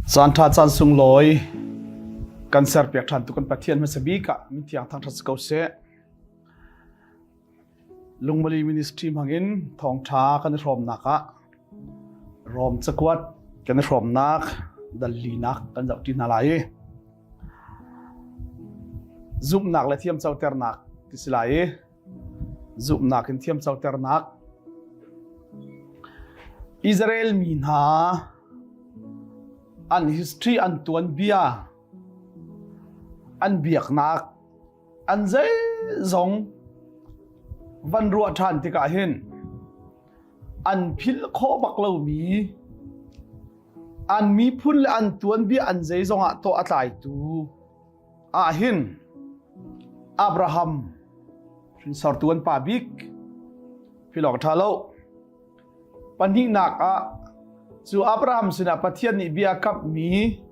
Caan ṭha caan sunglawi kan serpiak ṭhan tu kan Pathian hmasa bik ah min thiang thangṭhat si ko seh. Lungmali Ministry hmangin thawngṭha kan i hrawmnak ah Rom cakuat kan i hrawmnak dal linak kan zoh ṭi hna lai i zumhnak le thiamcoternak ti si lai i zumhnak in thiamcoternak Israel mi hna an history an tuanbia an biaknak an zeizong van ruah ṭhan tikah hin an philh khawh bak lomi an miphun le an tuanbia an zeizong ah tawh a tlaitu ah hin Abraham hringsortu an pa bik philawk ṭha lo pahnihnak ah cu Abraham sinah Pathian nih bia kamhmi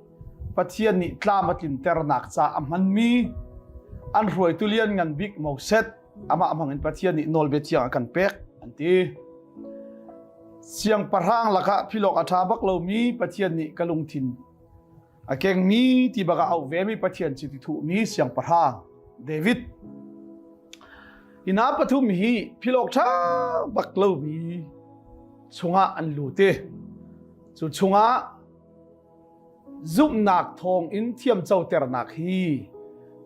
Pathian nih tlam a tlinternak ca a hmanmi an hruaitu lian ngan bik Moses amah hmang in Pathian nih nawlbia thiang a kan pek an ti. Siangpahrang lakah philawk a ṭha bak lomi Pathian nih ka lungthin a kengmi ti bak ah auh vemi Pathian chiti thuhmi siangpahrang David. Hi hna pathum hi philawk ṭha bak lomi chungah an lut i cu chungah zumhnak thawng in thiamcoternak hi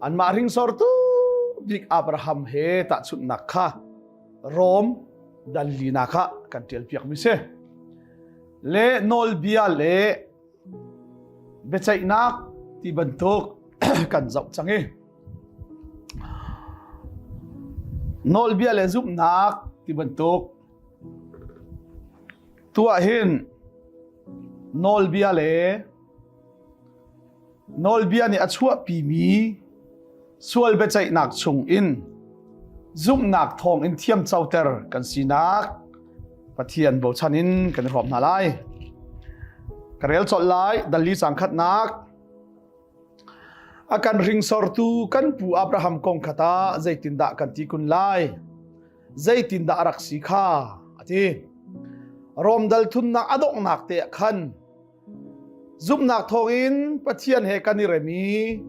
anmah hringsortu bik Abraham he tahchunhnak kha Rom dal linak ah kan ṭialpiak mi si. Le nawlbia le biaceihnak ti bantuk kan zoh cang i nawlbia le zumhnak ti bantuk tuah hin nawlbia le Nawlbia nih a chuahpimi sual biaceihnak chungin zumhnak thawngin thiamcoter kan sinak Pathian bochan in kan i hrawm hna lai. Ka rel colh lai, dali cang khatnak. A kan hringsortu kan pu Abraham kong kha tah zeitindah kan ti kun lai? Zeitindah a rak si kha? A ti. Rom dal thunnak a donghnak te ah khan Zumhnak thawngin Pathian he kan i rem i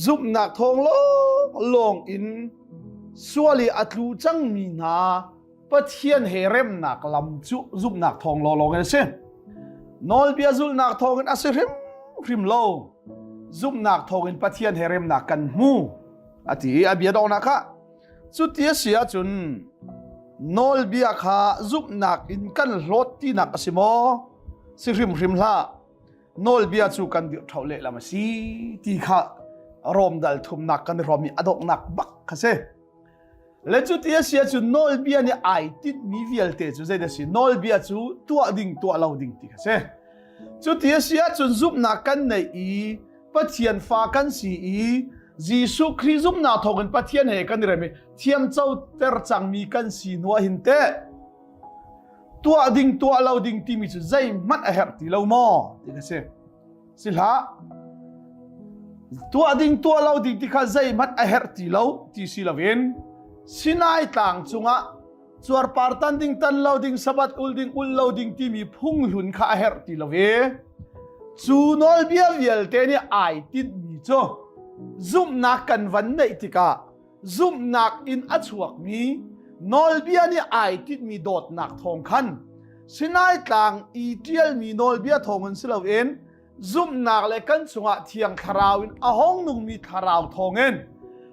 zumhnak thawng lawnglawng in sual i a tlu cangmi hna Pathian he remnak lam cu zumhnak thawng lawnglawng in a si. Nawlbia zulhnak thawngin a si hrimhrim lo. Zumhnak thawngin Pathian he remnak kan hmu a ti i a bia donghnak ah cuti a si ahcun nawlbia kha zumhnak in kan hlawt tinak a si maw? Si hrimhrim hlah nawlbia cu kan dirh ṭhao lehlam a si ti kha Rom dal thumnak kan i hrawmmi a donghnak bak kha si. Le cu ti a si ahcun nawlbia nih ai tinhmi vialte cu zei a si? Nawlbia cu tuah ding tuah lo ding ti kha si. Cu ti a si ahcun zumhnak kan neih i Pathian fa kan si i Jesuh Khrih zumhnak thawngin Pathian he kan i rem i thiamcoter cangmi kan si hnu ah hin teh tuah ding tuah lo ding timi cu zeihmanh a herh ti lo maw ti ka si si hlah tuah ding tuah lo ding ti kha zeihmanh a herh ti lo ti si loin Sinai tlang cungah cuarpar tan ding tan lo ding sabat ul ding ul lo ding timi phunghlun kha a herh ti lo i cu nawlbia vialte nih ai tinhmi cu zumhnak kan van neih tikah zumhnak in a chuakmi nawlbia nih ai tinhmi dawtnak thawng khan Sinai tlang i ṭialmi nawlbia thawngin si loin zumhnak le kan chungah thiang thlarau in a hong nungmi thlarau thawngin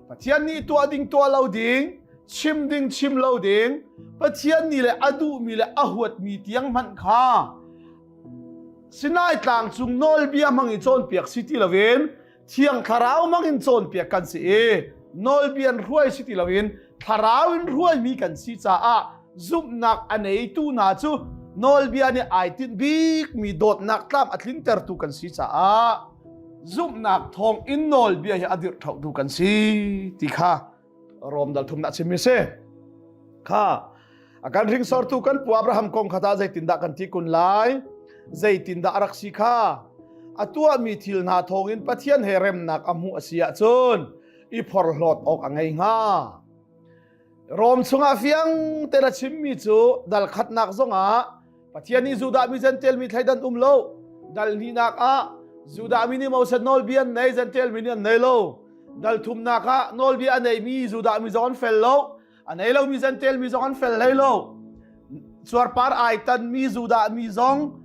Pathian nih tuah ding tuah lo ding chim ding chim lo ding Pathian nih le a duhmi le a huatmi tiang hmanh kha Sinai tlang cung nawlbia hmang i cawnpiak si ti loin Thiang Thlarau hmang in cawnpiak kan si i nawlbia in hruai si ti loin thlarau in hruaimi kan si caah zumhnak a neitu hna cu nawlbia nih ai tinh bikmi dawtnak tlam a tlintertu kan si caah zumhnak thawng in nawlbia hi a dirhṭhohtu kan si ti kha Rom dal thum na chimmi si kha a kan hringsortu kan pu Abraham kong kha ta zeitindah kan ti kun lai zeitindah a rak si kha a tuahmi thil hna thawngin Pathian he remnak a hmuh a si ahcun i phorhlawt awk a ngei hnga Rom chungah fiang tein a chimmi cu dal khatnak zongah Pathian nih Judah mi Jentail mi thleidan um lo dal hnihnak ah. Judah mi nih Moses nawlbia an nei, Gentile mi nih an nei lo. Dal thumnak ah nawlbia a neimi Judah mi zong an fel lo, a nei lomi Gentile mi zong an fel hlei lo. Cuarpar ai tanmi Judah mi zong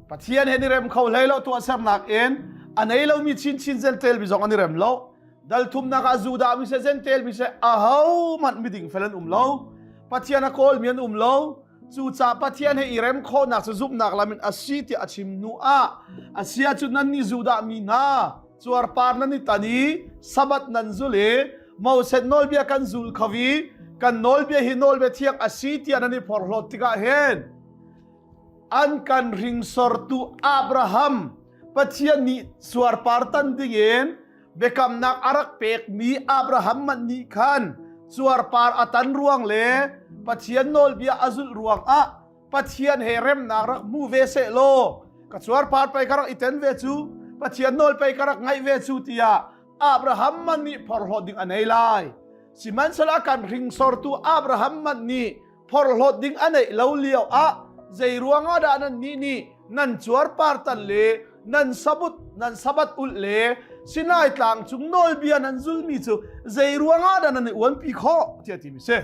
Pathian he an i rem kho hlei lo tuahsernak in a nei lomi chinchin Gentile mi zong an i rem lo. Dal thumnak ah Judah mi seh Gentile mi seh ahohmanh miding fel an um lo. Pathian a kawlmi an um lo. Cucaah Pathian he i rem khawhnak cu zumhnak lam in a si tiah a chim hnu ah a si ahcun nannih Judah mi hna cuarpar nan i tan i Sabbath nan zul i Moses nawlbia kan zul kho i kan nawlbia hi nawlbia thiang a si tiah nan i phorhlawt tikah hin an kan hringsortu Abraham Pathian nih cuarpar tan dingin biakamnak a rak pekmi Abraham manh nih khan cuarpar a tan ruang le Pathian nawlbia a zulh ruangah Pathian he remnak rak hmu ve seh law ka cuarpar pei ka rak i ten ve cu Pathian nawl pei ka rak ngaih ve cu tiah Abraham man nih phorhlawt ding a nei lai. Sihmanhsehlaw kan hringsortu Abraham man nih phorhlawt ding a neih lo lio ah zei ruangah dah nan nih nih nan cuarpar tan le nan sabut nan sabat ulh le Sinai tlang cung nawlbia nan zulmi cu zei ruangah dah nan i uanpi khawh tiah ti mi si.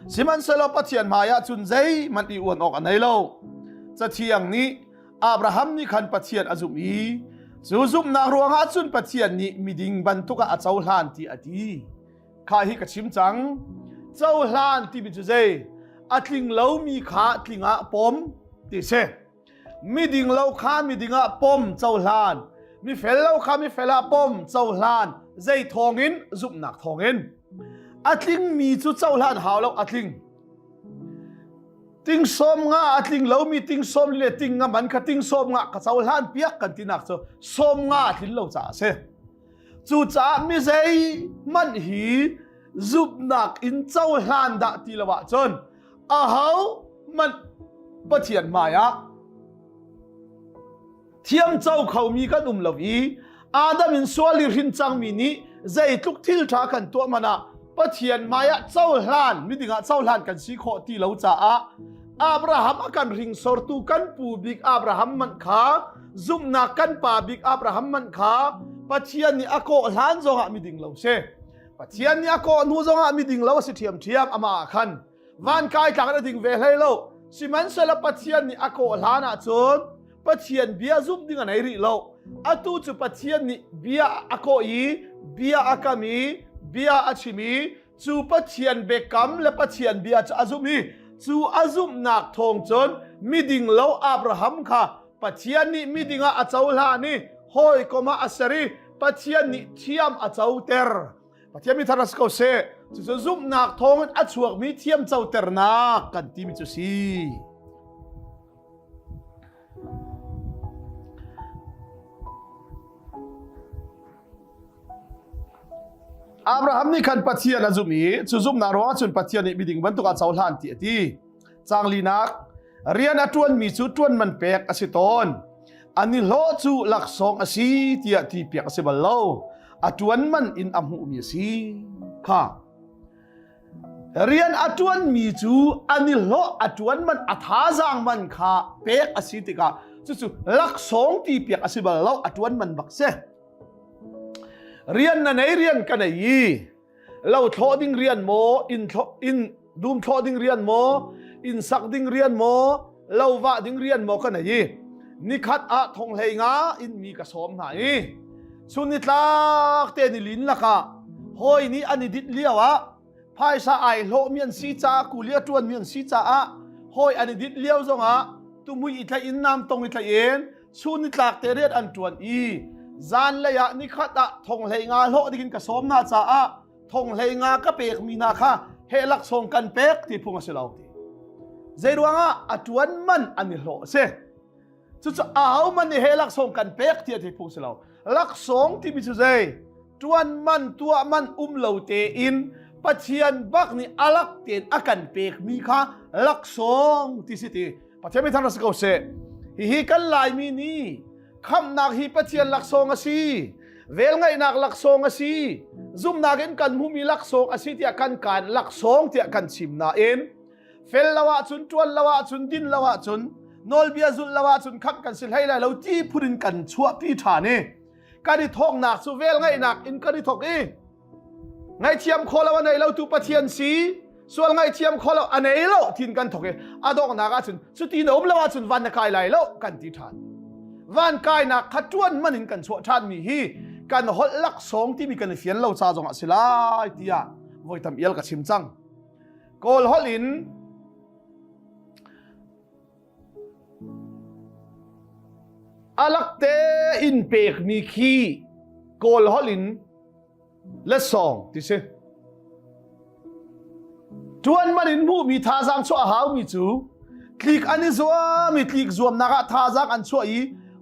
Sihmanhsehlaw Pathian hmaiah cun zeihmanh i uan awk a nei lo. Cathiang nih Abraham nih khan Pathian a zumh i cu zumhnak ruangah cun Pathian nih miding bantuk ah a cohlan ti a ti. Kha hi ka chim cang. Cohlan timi cu zei? A tling lomi kha tling ah pom ti si. Miding lo kha miding ah pom cohlan. Mifel lo kha mifel ah pom cohlan. Zei thawngin? Zumhnak thawngin. A tlingmi cu cohlan hau lo a tling. Ting sawm nga a tling lomi ting sawm le ting nga man kha ting sawm nga ka cohlan piak kan tinak cu sawm nga a tlin lo caah a si. Cucaah mi zeihmanh hi zumhnak in cohlan dah ti lo ahcun aho hmanh Pathian hmaiah thiamco khomi kan um lo i Adam in sual i hrin cangmi nih zeitluk thil ṭha kan tuah hmanh ah Pathian hmaiah cohlan miding ah cohlan kan si khawh ti lo caah Abraham a kan hringsortu kan pu bik Abraham manh kha zumhnak kan pa bik Abraham man kha Pathian nih a kawh hlan zongah miding lo si. Pathian nih a kawh hnu zongah miding lo a si ṭhiamṭhiam amah ah khan van kai tlak a ding ve hlei lo. Sihmanhsehlaw Pathian nih a kawh hlan ahcun Pathian bia zumh ding a nei rih lo. Atu cu Pathian nih bia a kawh i bia a kam i bia a chim i cu Pathian biakam le Pathian bia cu a zumh i cu a zumhnak thawng cun miding lo Abraham kha Pathian nih miding ah a cohlan i hawikom ah a ser i Pathian nih thiam a coter. Pathian mi thar a si ko seh. Cucu zumhnak thawngin a chuakmi thiam coternak kan timi cu si. Abraham nih khan Pathian a zumh i cu zumhnak ruangah cun Pathian nih miding bantuk ah cohlan ti a ti. Caang linak rian a ṭuanmi cu ṭuan man pek a si tawn. An i hlawh cu laksawng a si tiah ti piak a si bal lo. A ṭuan man in a hmuhmi a si. Kha rian a ṭuanmi cu an i hlawh a ṭuan man a thazaang man kha pek a si tikah cucu laksawng ti piak a si bal lo a ṭuan man bak si. Rian na nei rian ka nei i lo thlawh ding rian maw inn thlawh inn dum thlawh ding rian maw inn sak ding rian maw lo vah ding rian maw ka nei i nikhat ah thong hlei nga in mi ka sawm hna i chun nitlak te ni lin lakah hawi nih an i dit lio ah phaisa ai hlawh mi an si caah kuli a ṭuan mi an si caah hawi an i dit lio zongah tumui i tlaih in nam tong i tlaih in chun nitlak te rian an ṭuan i zanlei ah nikhat ah thong hlei nga hlawh dingin ka sawm hna caah thong hlei nga ka pekmi hna kha he laksawng kan pek ti phung a si lo ti zei ruangah a ṭuan man an i hlawh a si cucu aho man nih he laksawng kan pek ti a ti phung si lo laksawng timi cu zei ṭuan man tuah man um lo tein Pathian bak nih alak tein a kan pekmi kha laksawng ti si ti Pathian mi thang si ko seh. Hihi kan Laimi nih khamhnak hi Pathian laksawng a si, velngeihnak laksawng a si, zumhnak in kan hmuhmi laksawng a si tiah kan kaan laksawng tiah kan chim nain fel lo ahcun, ṭuan lo ahcun, din lo ahcun, Nawlbia zulh lo ahcun khamh kan si hlei lai lo ti phun in kan chuahpi ṭhan i kan i thawknak cu vel ngaihnak in kan i thawk i ngaihthiam khawh lo a nei lo tu Pathian si sual ngaihthiam khawh lo a nei lo tin kan thawk i a donghnak ahcun cuti na um lo ahcun van na kai lai lo kan ti ṭhan. Van kainak kha ṭuan man in kan chuah ṭhan mi hi kan holh laksawng timi kan i fian lo ca zong ah si lai tiah voi tam ial ka chim cang. Kawl holh in Alak tein pekmi khi Kawl holh in lesawng ti si. Tuan man in hmuhmi thazaang chuah a haumi cu tlik an i zuam i tlik zuamnak ah thazaang an chuah i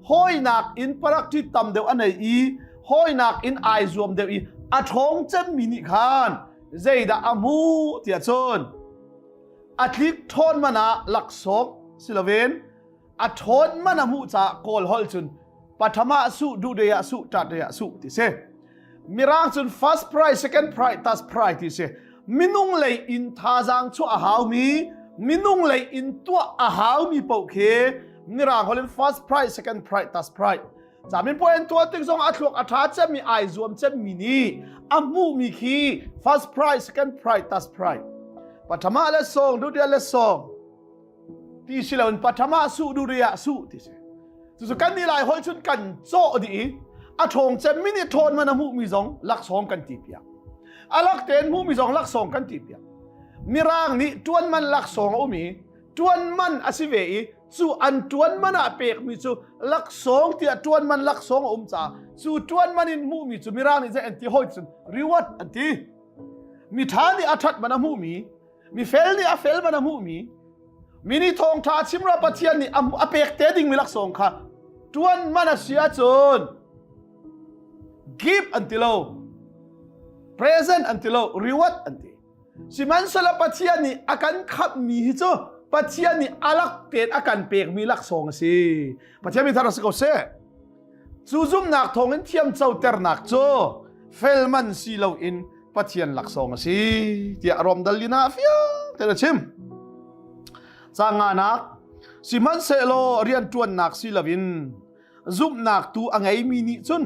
hawinak in parakṭi tam deuh a nei i hawinak in ai zuam deuh i a ṭhawng cemmi nih khan zeidah a hmuh tiah cun a tlik ṭhawn man ah laksawng si loin a ṭhawn man a hmuh caah Kawl holh cun pathama su duhde ah su ṭatde ah su ti si. Mirang cun first prize, second prize, third prize ti si. Minung lei in thazaang chuah a haumi, minung lei in tuah a haumi paoh khi Mirang holh in first prize, second prize, third prize. Camin puai an tuah tik zong a thluak a ṭha cemmi ai zuam cemmi nih a hmuhmi khi first prize, second prize, third prize. Pathama le song, dutiya le song ti si loin pathama su duriya su ti si. Cucu kan nih lai holh cun kan cawh dih i a ṭhawng cemmi nih ṭhawn man a hmuhmi zong laksawng kan ti piak. A lak tein hmuhmi zong laksawng kan ti piak. Mirang nih ṭuan man laksawng a um i ṭuan man a si ve i cu an ṭuan man ah pekmi cu laksawng tiah ṭuan man laksawng a um caah cu ṭuan man in hmuhmi cu mirang nih zei an ti hawi cun reward an ti. Mi ṭha nih a ṭhat man a hmuhmi, mi fel nih a fel man a hmuhmi, mi nih thawngṭha chimra Pathian nih a pek te dingmi laksawng kha ṭuan man a si ahcun give an ti lo, present an ti lo, reward an ti. Sihmanhsehlaw Pathian nih a kan khamhmi hi cu Pathian nih a lak tein a kan pekmi laksawng a si. Pathian mi thar a si ko seh. Cu zumhnak thawngin thiamcoternak cu felman si loin Pathian laksawng a si tiah Rom dal lina fiang tein a chim. Canganak sihmanhsehlaw rianṭuannak si loin zumhnak tu a ngeimi nih cun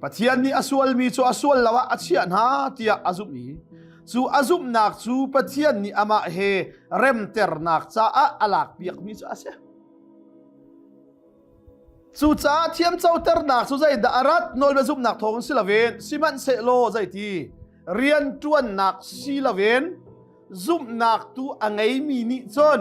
Pathian nih a sualmi cu a sual lo ah a chiah hna tiah a zumh i cu a zumhnak cu Pathian nih amah he remternak caah a lakpiakmi cu a si. Cucaah thiamcoternak cu zeidah a rat nawlbia zumhnak thawngin si loin sihmanhsehlaw zeiti rianṭuannak si loin zumhnak tu a ngeimi nih cun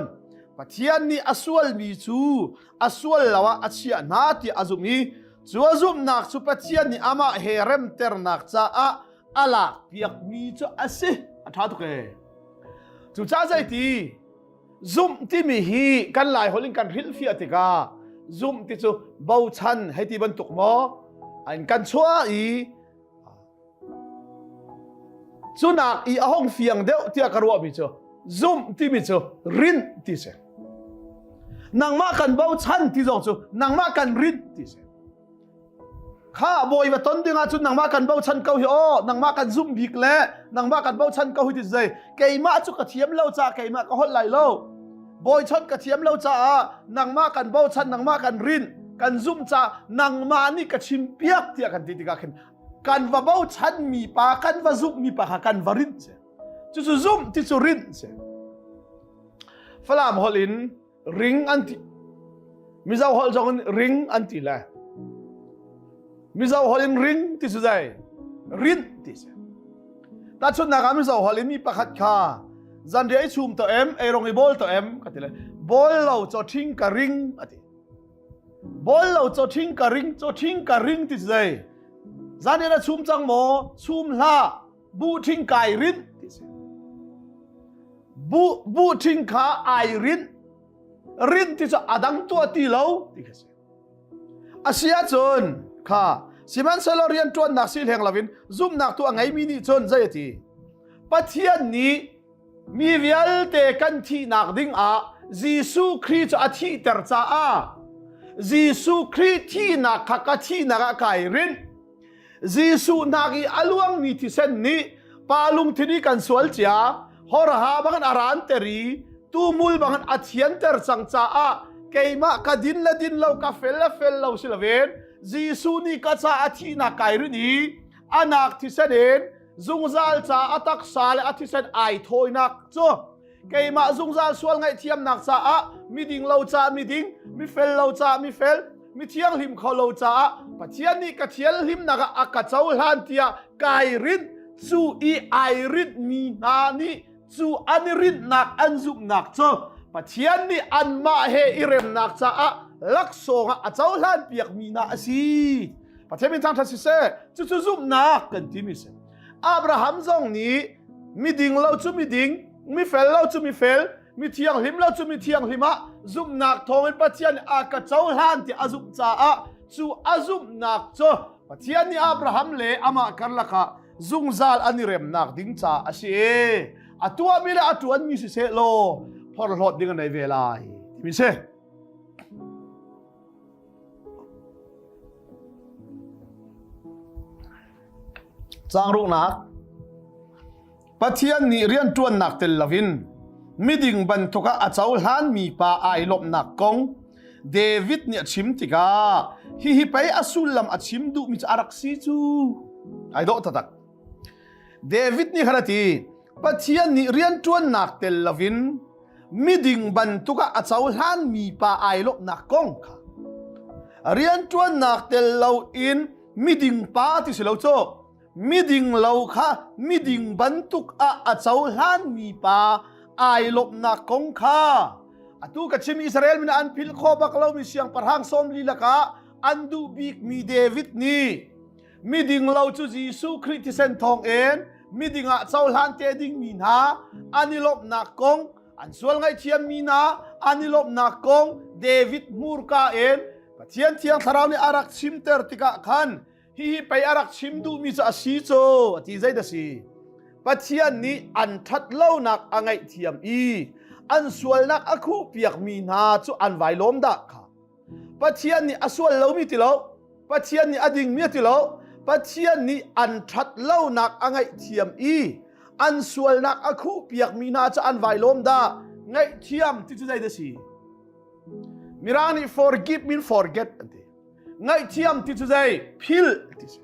Pathian nih a sualmi cu a sual lo ah a chiah hna tiah a zumh i cu a zumhnak cu Pathian nih amah he remternak caah a lakpiakmi cu a si. A ṭha tuk ee. Cucaah zeiti zumh timi hi kan lai holh in kan hrilhfiah tikah zumh ti cu bochan hei ti bantuk maw an kan chuah i Cunak i a hong fiang deuh tiah ka ruahmi cu zumh timi cu rinh ti si. Nangmah kan bochan ti zong cu nangmah kan rinh ti si. Kha bawi va ton ding ahcun nangmah kan bochan ko hi aw nangmah kan zumh bik le nangmah kan bochan ko hi ti zei keimah cu ka thiam lo caah keimah ka holh lai lo bawi chawnh ka thiam lo caah nangmah kan bochan nangmah kan rinh kan zumh caah nangmah nih ka chim piak tiah kan ti tikah khin kan va bochanmi pa kan va zumhmi pa kha kan va rinh si cucu zumh ti cu rinh si Falam holh in ring an ti Mizo holh zong in ring an ti le Mizo holh in ring ti cu zei rinh ti si tahchunhnak ah Mizo holh in mi pakhat kha zanriah i chum to em ei rong i bawl to em ka ti le bawl lo chaw ṭhing ka ring a ti Bawl lo chaw ṭhing ka ring chaw ṭhing ka ring ti zei zan in a chum cang maw chum hlah bu ṭhing kai rinh ti si bu bu ṭhing kha ai rinh rinh ti cu a dang tuah ti lo ti kha si a si ahcun kha sihmanhsehlaw rianṭuannak si hleng loin zumhnak tu a ngeimi nih cun zei a ti Pathian nih Mi vialte kan thihnak ding ah Jesuh Khrih cu a thihter caah Jesuh Khrih thihnak kha ka thihnak ah kai rinh. Jesuh hnak i a luangmi thisen nih pa lungthin i kan sual cia horha bangin a ranter i tumul bangin a thianter cang caah. Keimah ka din le din lo ka fel le fel lo si loin Jesuh nih ka ca a thihnak kai rin i anak thisen in zungzal ca a taksa le a thisen ai thawinak cu keimah zungzal sual ngaihthiamnak caah miding lo caah miding mifel lo caah mifel mi thianghlim kho lo caah Pathian nih ka thianghlimnak ah a ka cohlan tiah kai rinh cu i ai rinh mi hna nih cu an i rinhnak an zumhnak cu Pathian nih anmah he i remnak caah laksawng ah a cohlan piak mi hna a si. Pathian min thangṭhat siseh cucu zumhnak kan timi si. Abraham zong nih miding lo cu miding, mifel lo cu mifel, mi thianghlim lo cu mi thianghlim ah zumhnak thawngin Pathian nih a ka cohlan tiah a zumh caah cu a zumhnak cu Pathian nih Abraham le amah karlak ah zungzal an i remnak ding caah a si. A tuahmi le a ṭuanmi siseh law phorhlawt ding a nei ve lai timi si. Changruknak Pathian nih rianṭuannak tel loin miding bantuk ah a cohlanmi pa ai lawmhnak kong David nih a chim tikah hihi pei a sullam a chim duhmi cu a rak si cu ai dawh taktak. David nih khan a ti Pathian nih rianṭuannak tel loin miding bantuk ah a cohlanmi pa ai lawmhnak kong kha rianṭuannak tel loin miding pa ti si lo cu miding lo kha miding bantuk ah a cohlanmi pa ai lawmhnak kong kha atu ka chim Israel min an philh khawh bak lomi siangpahrang sawmli lakah an duh bikmi David nih miding lo cu Jesuh Khrih thisen thawng in miding ah cohlan te dingmi hna an i lawmhnak kong an sual ngaihthiammi hna an i lawmhnak kong David hmurka in Pathian Thiang Thlarau nih a rak chimter tikah khan hihi pei a rak chim duhmi cu a si cu a ti zei dah si Pathian nih an ṭhat lonak a ngaihthiam i an sualnak a khuhpiakmi hna cu an vai lawm dah kha Pathian nih a sual lomi ti lo Pathian nih a dingmi a ti lo Pathian nih an ṭhat lonak a ngaihthiam i an sualnak a khuhpiakmi hna cu an vai lawm dah ngaihthiam ti cu zei dah si Mirang nih forgive mean forget an ti ngaihthiam ti cu zei philh ti si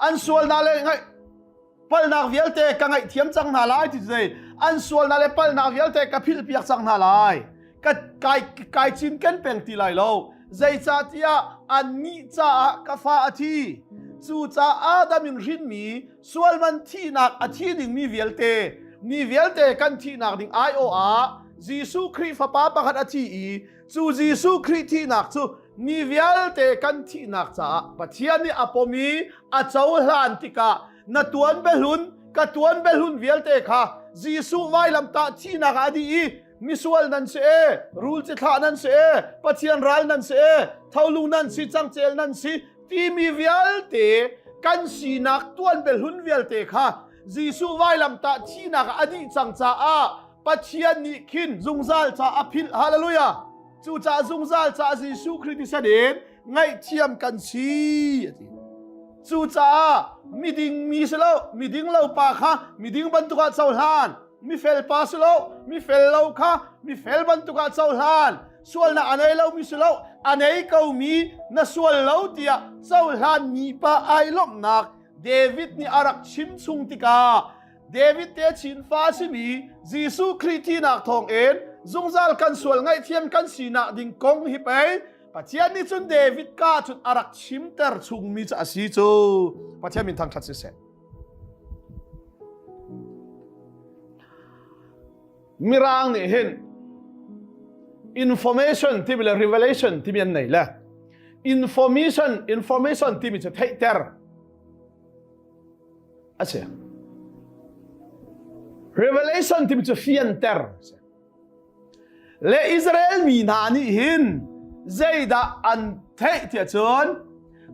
an sualnak le ngaih palhnak vialte ka ngaihthiam cang hna lai ti zei an sualnak le palhnak vialte ka philhpiak cang hna lai ka kai kai cinken peng ti lai lo zeicahtiah annih caah ka fa a thi cucaah Adam in hrinmi sualman thihnak a thi dingmi vialte mi vialte kan thihnak ding aiawh ah Jesuh Khrih fapa pakhat a thi i cu Jesuh Khrih thihnak cu mi vialte kan thihnak caah Pathian nih a pom i a cohlan tikah na tuan behlun ka tuan behlun vialte kha Jesuh vailamtah thihnak ah a dih i misual nan si e rul cithlah nan si e Pathian ral nan si e tholung nan si cangcel nan si timi vialte kan sinak tuan behlun vialte kha Jesuh vailamtah thihnak ah a dih cang caah Pathian nih khin zungzal ca a philh hallelujah cucaah zungzal ca Jesuh Khrih thisen in ngaihthiam kan si a ti cucaah miding mi si lo miding lo pa kha miding bantuk ah cohlan mifel pa si lo mifel lo kha mifel bantuk ah cohlan sualnak a nei lo mi si lo a nei ko mi na sual lo tiah cohlan mi pa ai lawmhnak David nih a rak chim chung tikah David te chinfa a simi Jesuh Khrih thihnak thawngin zungzal kan sual ngaihthiam kan sinak ding kong hi pei Pathian nih cun David ka cun a rak chimter chungmi cu a si cu Pathian min thangṭhat siseh. Mirang nih hin information timi le revelation timi an nei le information information timi cu theihter a si Revelation timi cu fianter a si le Israel mi hna nih hin zeidah an theih tiah cun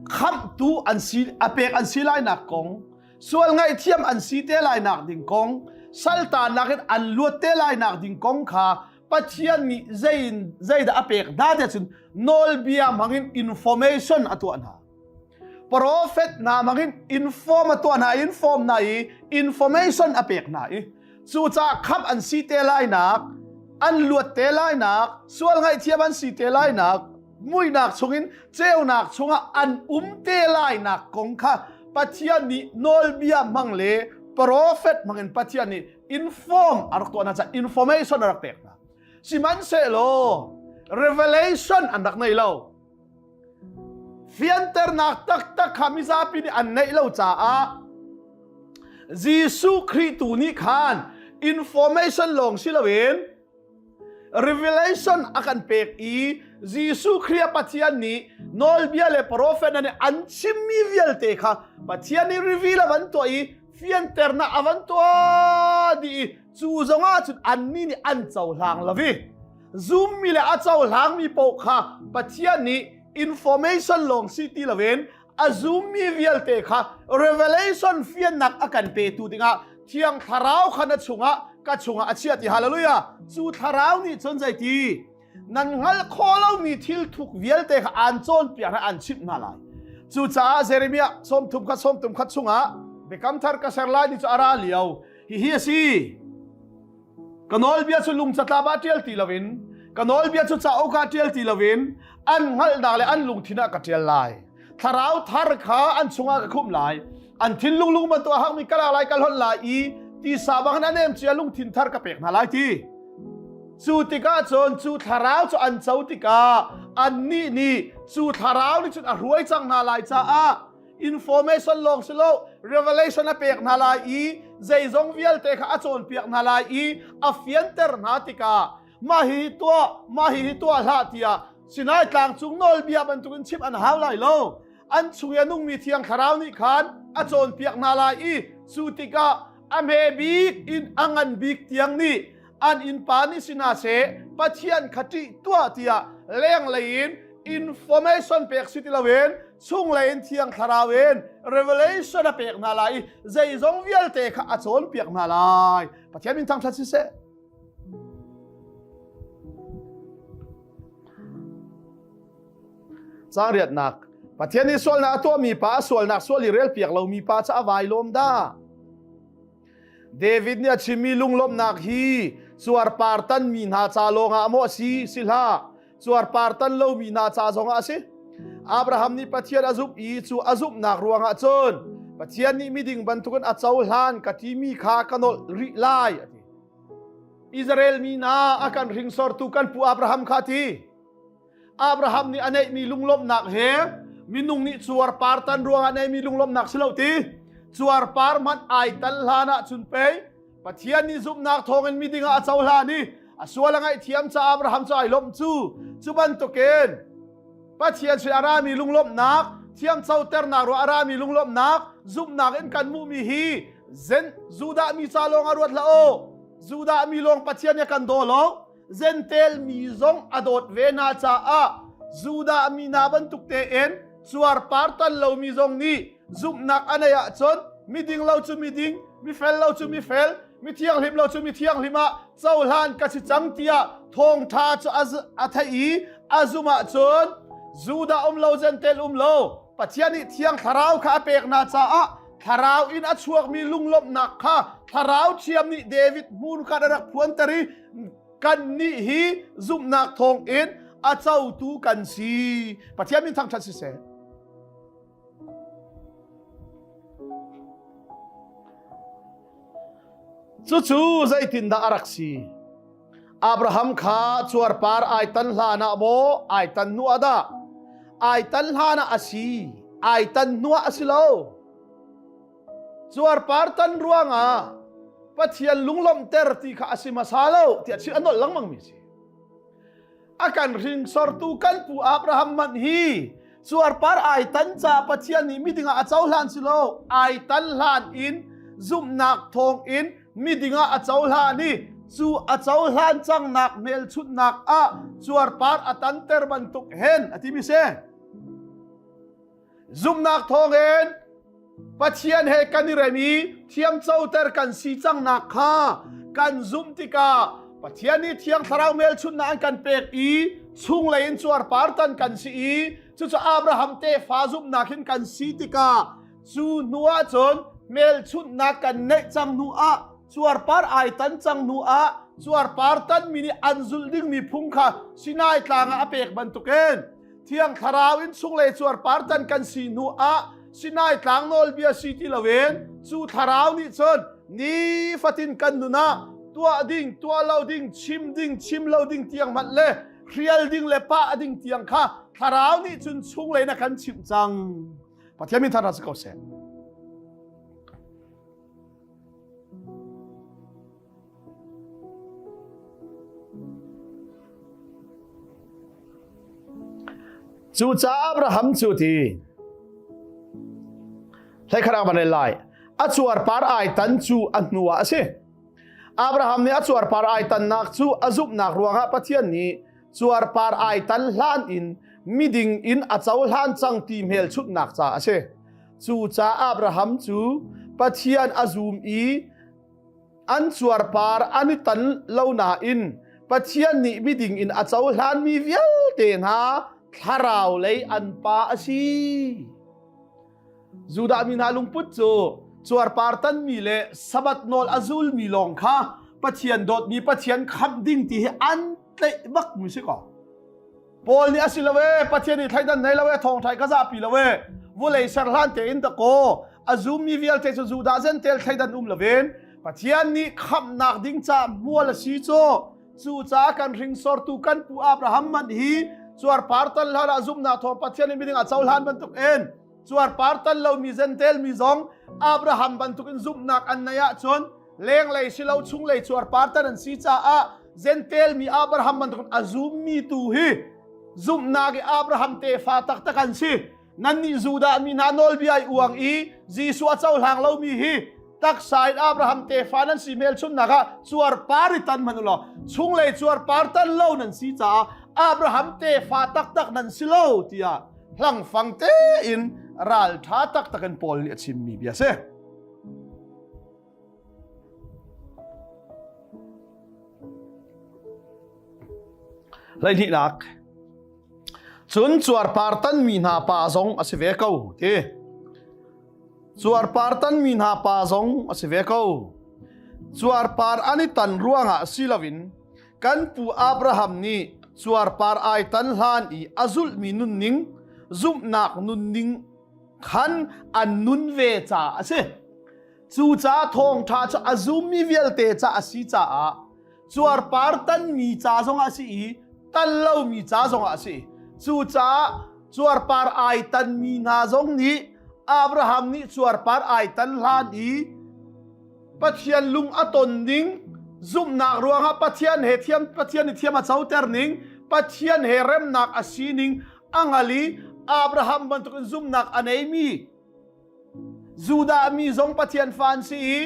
khamhtu an si a pek an si lainak kong sual ngaihthiam an si te lainak ding kong saltanak in an luat te lainak ding kong kha Pathian nih zeiin zeidah a pek hna tiah cun nawlbia hmangin information a tuah hna Prophet hna hmangin inform a tuah hna inform hna i information a pek hna i cucaah khamh an si te lainak. An luat te lainak, sual ngaihthiam an si te lainak, muihnak chungin ceunak chungah an um te lainak kong kha Pathian nih nawlbia hmang le profet hmangin Pathian nih inform a rak tuah hna caah information a rak pek hna. Sihmanhsehlaw revelation an rak nei lo. Fianternak taktak kha mizapi nih an neih lo caah Jesuh Khrih tu nih khan information lawng si loin revelation a kan pek i Jesuh Khrih a Pathian nih nawlbia le profet nih an chimmi vialte kha Pathian nih reveal a van tuah i fianternak a van tuah dih i cu zongah cun annih nih an cohlang lo i zummi le a cohlangmi paoh kha Pathian nih information lawng si ti loin a zummi vialte kha revelation fiannak a kan petu dingah Thiang Thlarau kha na chungah ka chungah a chiah ti hallelujah cu thlarau nih cun zeiti nan hngalh khawh lomi thil thuk vialte kha aan cawnpiak hna aan chimh hna lai cucaah Jeremiah sawmthum khat sawmtum khat chungah biakam thar ka ser lai ni cu a ra lio hihi a si Ka nawlbia cu lung catlap ah ṭial ti loin ka nawlbia cu cauk ah ṭial ti loin an hngalhnak le an lungthin ah ka ṭial lai. Thlarau thar kha an chungah ka khumh lai. An thinlung lung bantuk a hakmi ka lak lai ka hlonh lai i tisa bangin a nem cia lungthin thar ka pek hna lai ti. Cu tikah cun cu thlarau cu an co tikah annih nih cu thlarau nih cun a hruai cang hna lai caah information lawng si lo revelation a pek hna lai i zeizong vialte kha a cawnpiak hna lai i a fianter hna tikah mah hi tuah mah hi tuah hlah tiah Sinai tlang cung nawlbia bantukin chimh an hau lai lo an chung i a nungmi thiang thlarau nih khan a cawnpiak hna lai i cu tikah a hme bik in a ngan bik tiang nih an innpa nih si hna seh Pathian kha ṭih tuah tiah lenglei in information pek si ti loin chunglei in thiang thlarau in revelation a pek hna lai i zeizong vialte kha a cawnpiak hna lai Pathian min thangṭhat siseh Caang riatnak Pathian nih sualnak a tuahmi pa a sualnak sual i relpiak lomi pa cu a vai lawm dah. David nih a chimmi lunglawmhnak hi cuarpar tanmi hna ca lawngah maw a si? Si hlah. Cuarpar tan lomi hna ca zongah a si. Abraham nih Pathian a zumh i cu a zumhnak ruangah cun Pathian nih miding bantukin a cohlan ka timi kha ka nolh rih lai a ti. Israel mi hna a kan hringsortu kan pu Abraham kha a ti. Abraham nih a neihmi lunglawmhnak he minung nih cuarpar tan ruangah neihmi lunglawmhnak si lo ti cuarpar hmanh ai tal hlan ah cun pei Pathian nih zumhnak thawngin miding ah a cohlan i a sual a ngaihthiam ca Abraham cu ai lawmh cu cu bantukin Pathian sin a rami lunglawmhnak thiamcoternak ruah a rami lunglawmhnak zumhnak in kan hmuhmi hi zen Judah mi ca lawng a ruat hlah u Judah mi lawng Pathian nih a kan daw lo Gentel mi zong a dawt ve hna caah Judah mi hna bantuk tein cuarpar tan lomi zong nih zumhnak a neih ahcun miding lo cu miding, mifel lo cu mifel, mithianghlim lo cu mithianghlim ah cohlan ka si cang tiah thawngṭha cu a theih i a zumh ahcun Judah um lo Gentel um lo Pathian nih Thiang Thlarau kha a pek hna caah Thlarau in a chuakmi lunglawmhnak kha Thlarau thiam nih David hmun kha a rak phuanter i kannih hi zumhnak thawngin a cotu kan si. Pathian min thangṭhat siseh. Cucu zeitindah a rak si? Abraham kha cuarpar ai tan hlan ah maw ai tan hnu ah dah? Ai tan hlan ah a si, ai tan hnu ah a si lo. Cuarpar tan ruangah Pathian lunglawmhter ti kha a si hmasa lo tiah chim a nolh lengmang mi a si. A kan hringsortu kan pu Abraham hmanh hi cuarpar ai tan ca Pathian nih miding ah a cohlan si lo ai tan hlan in zumhnak thawng in miding ah a cohlan i cu a cohlan cangnak hmelchunhnak ah cuarpar a tanter bantuk hen a ti mi si. Zumhnak thawngin Pathian he kan i rem i thiamcoter kan si cangnak kha kan zumh tikah Pathian nih Thiang Thlarau hmelchunhnak an kan pek i chunglei in cuarpar tan kan si i cucu Abraham tefa zumhnak hin kan si tikah cu hnu ah cun hmelchunhnak kan neih cang hnu ah cuarpar ai tan cang hnu ah. Cuarpar tanmi nih an zulh dingmi phung kha Sinai tlang ah a pek bantukin Thiang Thlarau in chunglei cuarpar tan kan si hnu ah Sinai tlang nawlbia si ti loin cu Thlarau nih cun nifatin kan nun ah tuah ding, tuah lo ding, chim ding, chim lo ding tiang hmanh le hrial ding le pah ding tiang kha Thlarau nih cun chunglei na kan chimh cang. Pathian min thar si ko seh. Cucaah Abraham cu ti hlei van lai a cuarpar ai tan cu a hnu ah a si. Abraham nih a cuarpar ai tannak cu a zumhnak ruangah Pathian nih cuarpar ai tan hlan in miding in a cohlan cang ti hmelchunhnak ca a si. Cucaah Abraham cu Pathian a zum i an cuarpar an i tan lo nain Pathian nih miding in a cohlanmi vialte hna thlarau lei an pa a si. Judah mi hna lungput cu cuarpar tanmi le Sabbath nawl a zulmi lawng kha Pathian dawtmi Pathian khamh ding ti hi an tlaih bak mi si ko. Paul nih a si lo e Pathian nih thleidan nei lo e thawngṭha ka zahpi lo e vulei ser hlan tein da kaw a zummi vialte cu Judah Gentel thleidan um loin Pathian nih khamhnak ding ca mual a si cu cu ca kan hringsortu kan pu Abraham man hi cuarpar tan hlan ah zumhnak thawng Pathian nih miding a cohlan bantuk in cuarpar tan lomi Gentel mi zong Abraham bantuk in zumhnak an nei ahcun lenglei si lo chunglei cuarpar tan an si caah Gentel mi Abraham bantuk a zummi tu hi zumhnak i Abraham tefa taktak an si. Nannih Judah mi hna nawlbia i uang i Jesuh a cohlang lomi hi taksa in Abraham tefa nan si hmelchunhnak ah cuarpar i tan hmanh u law chunglei cuarpar tan lo nan si caah Abraham tefa taktak nan si lo tiah hlangfang tein ralṭha taktak in Paul nih a chimmi bia a si. Hleihnihnak cun cuarpar tanmi hna pa zong a si ve ko ti. Cuarpar tanmi hna pa zong a si ve ko. Cuarpar an i tan ruangah si loin kan pu Abraham nih cuarpar ai tan hlan i a zulhmi nunning zumhnak nunning khan an nun ve caah a si. Cucaah thawngṭha cu a zummi vialte ca a si caah cuarpar tanmi ca zongah a si i tan lomi ca zongah a si. Cucaah cuarpar ai tanmi hna zong nih Abraham nih cuarpar ai tan hlan i Pathian lung a ton ning zumhnak ruangah Pathian he thiam Pathian nih thiam a coter ning Pathian he remnak a sining a ngal i Abraham bantukin zumhnak a neimi Judah mi zong Pathian fa an si i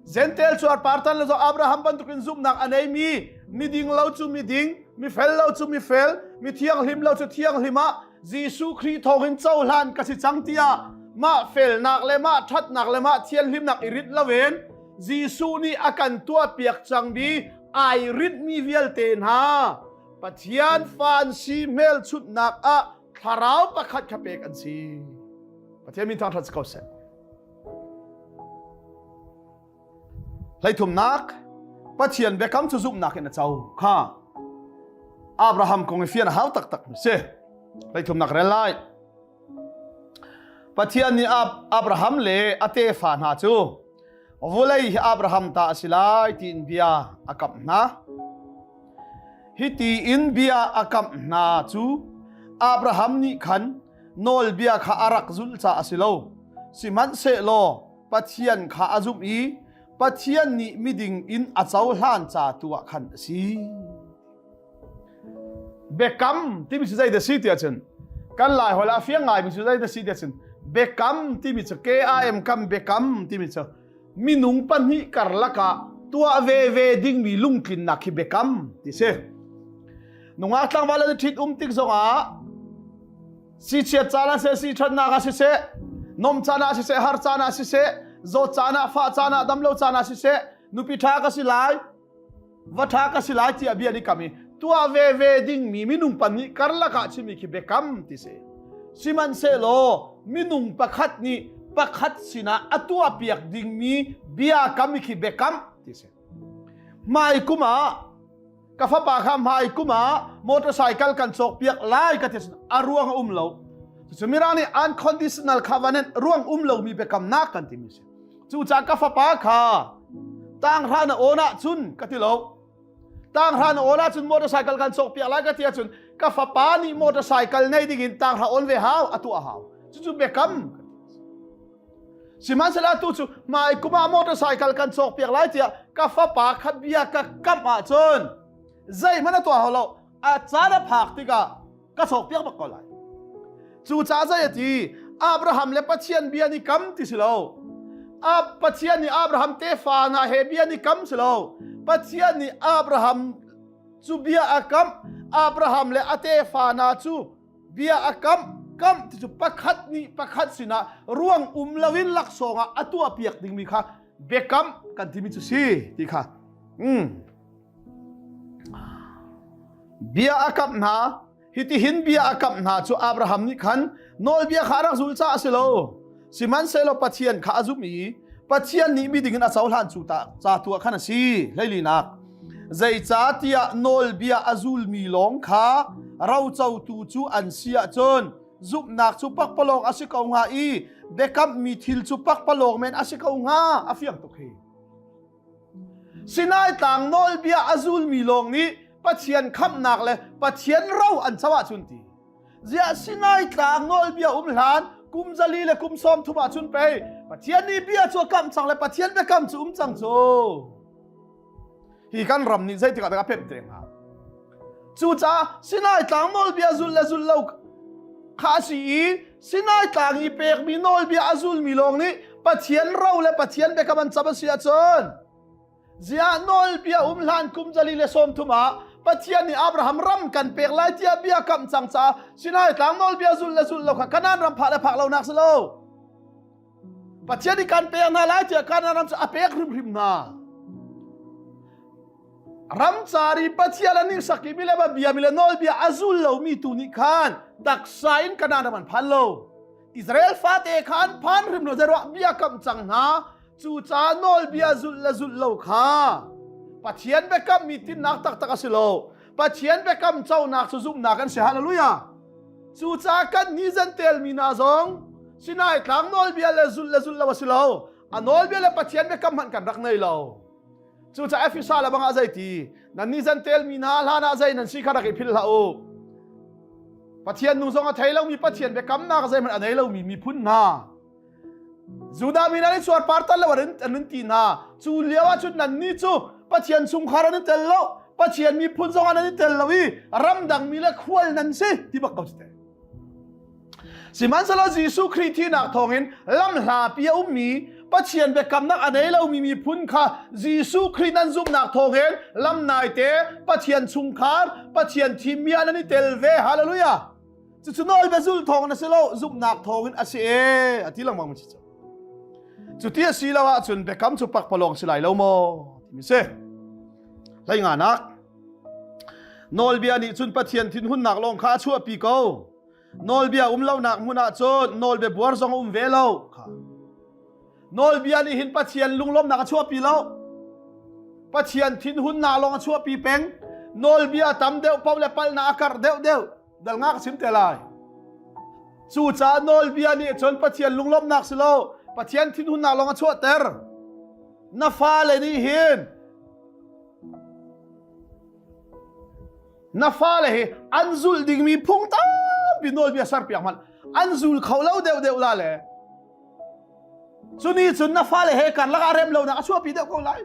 Gentile cuarpar tan le zong Abraham bantukin zumhnak a neimi miding lo cu miding, mifel lo cu mifel, mi thianghlim lo cu thianghlim ah Jesuh Khrih thawngin cohlan ka si cang tiah mah felnak le mah ṭhatnak le mah thianhlimnak i rinh loin Jesuh nih a kan tuahpiak cangmi ai rinhmi vialte hna Pathian fa an si hmelchunhnak ah thlarau pakhat kha pek an si. Pathian min thangṭhat si ko seh. Hleithumnak Pathian biakam cu zumhnak in a co kha Abraham kong i fian a hau taktak mi si. Hleithumnak rel lai. Pathian nih Abraham le a tefa hna cu vulei hi Abraham ta a si lai tiin bia a kamh hna. Hiti in bia a kamh hna cu Abraham nih khan nawlbia kha a rak zulh caah a si lo. Sihmanhsehlaw Pathian kha a zumh i Pathian nih miding in a cohlan ca tu ah khan a si. Biakam timi cu zeidah si tiah cun kan Lai holh ah fiang ngaimi cu zeidah si tiah cun biakam timi cu KAM kam biakam timi cu minung pahnih karlak ah tuah veve dingmi lungtlinnak hi biakam ti si. Nungak tlangval an i ṭhit um tik zongah si chiat caan ah siseh, si ṭhatnak ah siseh, nom caan ah siseh, har caan ah siseh, zawt caan ah, fah caan ah, damlo caan ah siseh, nupi ṭha ka si lai, va ṭha ka si lai tiah bia an i kam i tuah veve dingmi minung pahnih karlak ah chimmi khi biakam ti si. Sihmanhsehlaw minung pakhat nih pakhat sinah a tuahpiak dingmi biakam khi biakam ti si. Hmai kum ah ka fapa kha hmai kum ah motorcycle kan cawk piak lai ka ti a ruang a um lo. Cucu Mirang nih unconditional covenant ruang um lomi biakamnak kan timi si. Cucaah ka fapa kha tanghra na awn ahcun ka ti lo. Tanghra na awn ahcun motorcycle kan cawk piak lai ka ti ahcun ka fapa nih motorcycle nei ding in tanghra awn ve hau a tuah hau. Cucu biakam. Sihmanhsehlaw tu cu hmai kum ah motorcycle kan cawk piak lai tiah ka fapa kha bia ka kamh ahcun zeihmanh a tuah hau lo. A caan a phak tikah ka cawk piak bak ko lai. Cucaah zei a ti Abraham le Pathian bia ni kam ti si lo. A Pathian nih Abraham tefa hna he bia ni kam si lo. Pathian nih Abraham cu bia a kamh Abraham le a tefa hna cu bia a kamh kamh ti cu pakhat nih pakhat sinah ruang um loin laksawng ah a tuah piak dingmi kha biakam kan timi cu si ti kha. Mm. Bia a kamh hna Hitihin bia a kamh hna cu Abraham nih khan nawlbia kha a rak zul caah a si lo. Sihmanhsehlaw Pathian kha a zumh i Pathian nih miding in a cohlan cu ta ca tu ah khan a si. Hleilinak. Zeicahtiah nawlbia a zulmi lawng kha rocotu cu an si ahcun zumhnak cu pakpalawng a si ko hnga i biakammi thil cu pakpalawng men a si ko hnga. A fiang tuk hi. Sinai tlang nawlbia a zulmi lawng nih Pathian khamhnak le Pathian ro an co ahcun ti. Ziah Sinai tlang nawlbia um hlan kum zali le kum sawm thum ahcun pei Pathian nih bia cu a kamh cang le Pathian biakam cu um cang cu. Hi kan ram nih zeitik ah dah a pemh te hnga? Cucaah Sinai tlang nawlbia zul le zul lo kha a si i Sinai tlang i pekmi nawlbia a zulmi lawng nih Pathian ro le Pathian biakam an cam a si ahcun ziah nawlbia um hlan kum zali le sawm thum ah Pathian nih Abraham ram kan pek lai tiah bia kamh cang caah Sinai tlang nawlbia zul le zul lo kha Kanaan ram phak le phak lo nak si lo. Pathian nih kan pek hna lai tiah Kanaan ram cu a pek hrimhrim hna. Ramcar i Pathian an sak i mi le bia mi le nawlbia a zul lomi tu nih khan taksa in Kanaan ram an phan lo. Israel fate kha an phan hrim lo zeiruah bia kam cang hna cucaah nawlbia zulh le zulh lo kha Pathian biakam mi tinnak taktak a si lo. Pathian biakam conak cu zumhnak an si. Hallelujah. Cucaah kan ni zentel mi hna zong Sinai tlang nawlbia le zulh le zulh lo a si lo. A nawlbia le Pathian biakam hmanh kan rak nei lo. Cucaah Efesa le bangah zei ti nan nih zan telmi hna hlan ah zei nan si kha rak i philh hlah u. Pathian nu zong a thei lomi Pathian biakamnak zeihmanh a nei lomi miphun hna. Judah mi nan i cuarpar tal lo an in ti hna. Cu lio ah cun nannih cu Pathian chungkhar an i tel lo. Pathian miphun zong an i tel lo i ramdang mi le khual nan si ti bak ko si te. Sihmanhsehlaw Jesuh Khrih thihnak thawngin lamhlapi a ummi Pathian biakamnak a nei lomi miphun kha Jesuh Khrih nan zumhnak thawngin lam naite Pathian chungkhar Pathian thimmi ah nan i tel ve. Hallelujah! Cucu nawlbia zul thawngin a si lo, zumhnak thawngin a si e a ti lengmang mi si cu. Cuti a si lo ahcun biakam cu pakpalawng si lai lo maw timi si. Hlei nganak Nawlbia nih cun Pathian thinhunnak lawng kha a chuahpi ko. Nawlbia um lonak hmun ah cun nawlbia buar zong a um ve lo. Nawlbia nih hin Pathian lunglawmnak a chuahpi lo. Pathian thinhunnak lawng a chuahpi peng. Nawlbia tam deuh paoh le palhnak a karh deuh deuh. Dal nga ka chim te lai. Cucaah nawlbia nih cun Pathian lunglawmhnak si lo, Pathian thinhunnak lawng a chuahter. Na fale nih hin Na fale hi an zulh dingmi phung tampi nawlbia serpiak hmanh an zul kho lo deuh deuh la le cuni cun na fale he karlak ah rem lonak a chuahpi deuh ko lai.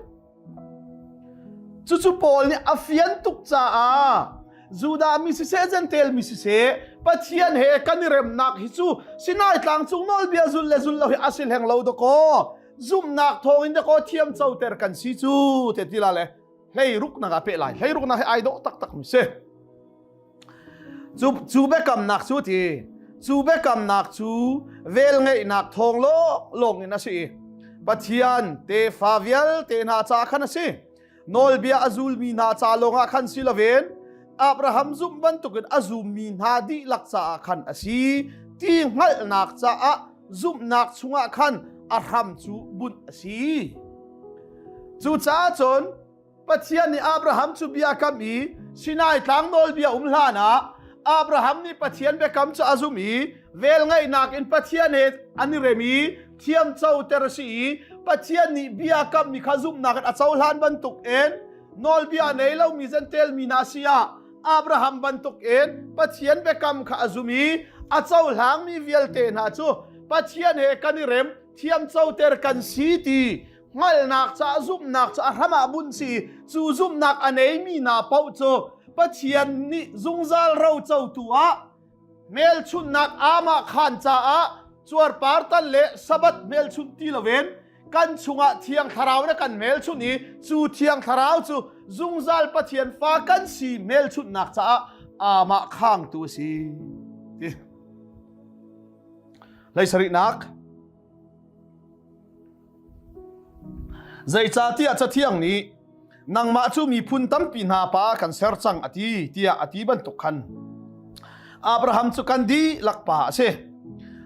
Cucu Paul nih a fian tuk caah Judah mi siseh Jentail mi siseh Pathian he kan i remnak hi cu Sinai tlang cung nawlbia zul le zul lo hi a si hleng lo dakaw zumhnak thawngin dakaw thiam coter kan si cu te ti la le hlei ruknak ah peh lai hlei ruknak hi ai dawh taktak mi si cu cu biakamnak cu ti cu biakamnak cu velngeihnak thawng lawng lawng in a si i Pathian tefa vialte hna ca khan a si nawlbia a zulmi hna ca lawngah khan si loin Abraham zumh bantukin a zummi hna dihlak caah khan a si ti hngalhnak caah zumhnak chungah khan a hram cu bunh a si. Cucaah cun. Pathian nih Abraham cu bia kam i Sinai tlang nawlbia um hlan ah Abraham nih Pathian biakam cu a zum i velngeihnak in Pathian he an i rem i thiamcoter a si i Pathian nih bia kammi kha zumhnak in a cohlan bantuk in nawlbia nei lomi Jentail mi hna si ah Abraham bantuk in Pathian biakam kha a zum i a cohlangmi vialte hna cu Pathian he kan i rem thiamcoter kan si ti hngalhnak caah zumhnak cu a hram ah bunh si cu zumhnak a neimi hna paoh cu Pathian nih zungzal rocotu ah hmelchunhnak amah khaan caah cuarpar tan le sabbath hmelchunh ti loin kan chungah thiang thlarau na kan hmelchunh i cu thiang thlarau cu zungzal Pathian fa kan si hmelchunhnak caah amah khangtu a si. Leisarihnak Zeicahtiah Cathiang nih nangmah cu miphun tampi hna pa kan ser cang a ti tiah a ti bantuk khan Abraham cu kan dihlak pa a si.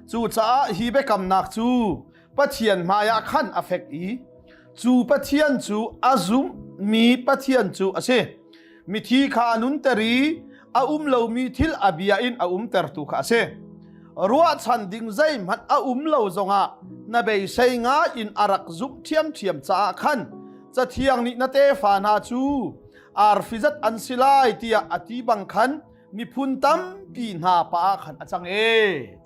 Cucaah hi biakamnak cu Pathian hmaiah khan a fek i cu Pathian cu a zummi Pathian cu a si. Mithi kha a nunter i a um lomi thil a bia in a umtertu kha a si. Ruahchan ding zeihmanh a um lo zongah na beisei ngai in a rak zumh ṭhiamṭhiam caah khan Cathiang nih na tefa hna cu arfi zat an si lai tiah a ti bang khan miphun tampi hna pa ah khan a cang e.